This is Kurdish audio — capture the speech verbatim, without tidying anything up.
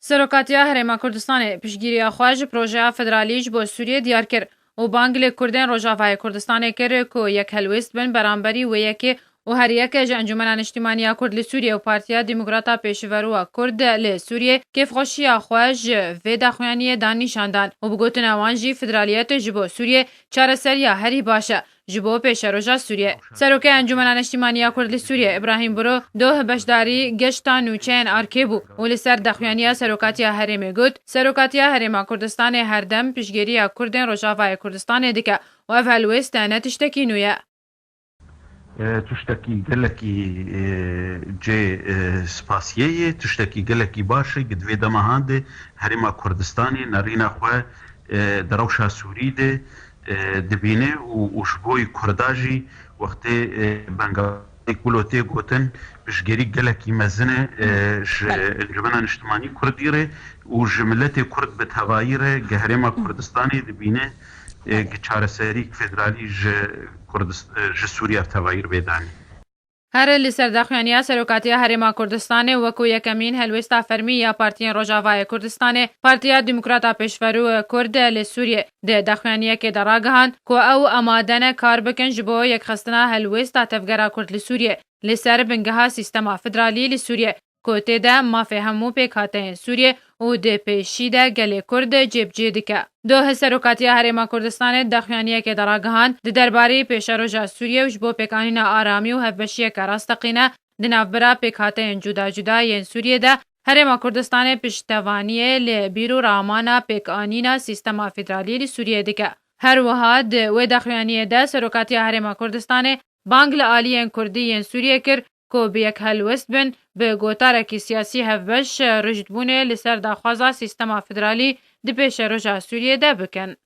Serokatiya Herêma Kurdistanê piştgiriya xwe ji projeya federalî ji bo Sûriyê diyar kir û bang li Kurdên Rojavayê Kurdistanê kir ku yek helwêst bin beramberî wê yekê û her yek ji Encûmena Niştimanî ya Kurd li Sûriyê û Partiya Demokrata Pêşverû ya Kurd li Sûriyê kêfxweşiya xwe ji vê daxuyaniyê dan nîşan dan û bi gotina wan jî federaliyetê ji bo Sûriyê çareseriya herî baş e ji bo pêşeroja Sûriyê. Serokê Encûmena Niştimanî ya Kurd li Sûriyê, Îbrahîm Buro, doh beşdarî geşta nûçeyên Arkê bû û li ser daxuyaniya Serokatiya Herêmê got, Serokatiya Herêma Kurdistanê her dem piştgiriya Kurdên Rojavayê Kurdistanê dike û ev helwêst ne tiştekî nû ye. E, tiştekî gelekî, e, cê, e, spasiyê ye, tiştekî gelekî baş e, gi di vê dema han de Herêma Kurdistanê nerîna xwe, e, di rewşa Sûrî de, e, dibîne û, û ji bo yî Kurda jî wextê, e, Bengalê Kulo tê gotin, piştgirî gelekî mezin e, e, ji Belê. Encûmena Niştimanî Kurdî re û ji miletê Kurd bi tevayî re gi Herêma Kurdistanê dibîne, e, gi çareserî federalî ji Kurdist-, e, ji Sûriye bi tevayî re bê danî. Her li ser daxuyaniya Serokatiya Herêma Kurdistanê wekû yekemîn helwêsta fermî ya Partiyên Rojavayê Kurdistanê, Partiya Demokrata Pêşverû Kurd li Sûriyê di daxuyaniyekê de ragihand ku ew amade ne kar bikin ji bo yekxistina helwêsta tevgera Kurd li Sûriyê li ser bingeha sîstema federalî li Sûriyê ku tê de mafê hemû pêkhateyên Sûriyê û di pêşî de gelê Kurd cêbicê dike. Doh Serokatiya Herêma Kurdistanê di daxuyaniyekê de ragihand, di derbarê pêşeroja Sûriyê û ji bo pêkanîna aramî û hevbeşiyeke rasteqîne di navbera pêkhateyên cuda cuda yên Sûriyê de Herêma Kurdistanê piştevaniyê li bîr û ramana pêkanîna sîstema federalî li Sûriyê dike. Her wiha di wê daxuyaniyê de Serokatiya Herêma Kurdistanê bang li aliyên Kurdî yên Sûriyê kir ku bi yek helwest bin, bi gotarekî siyasî hevbeş rûştbûnê li ser daxwaza sîstema federalî di pêşeroja Sûriyê de bikin.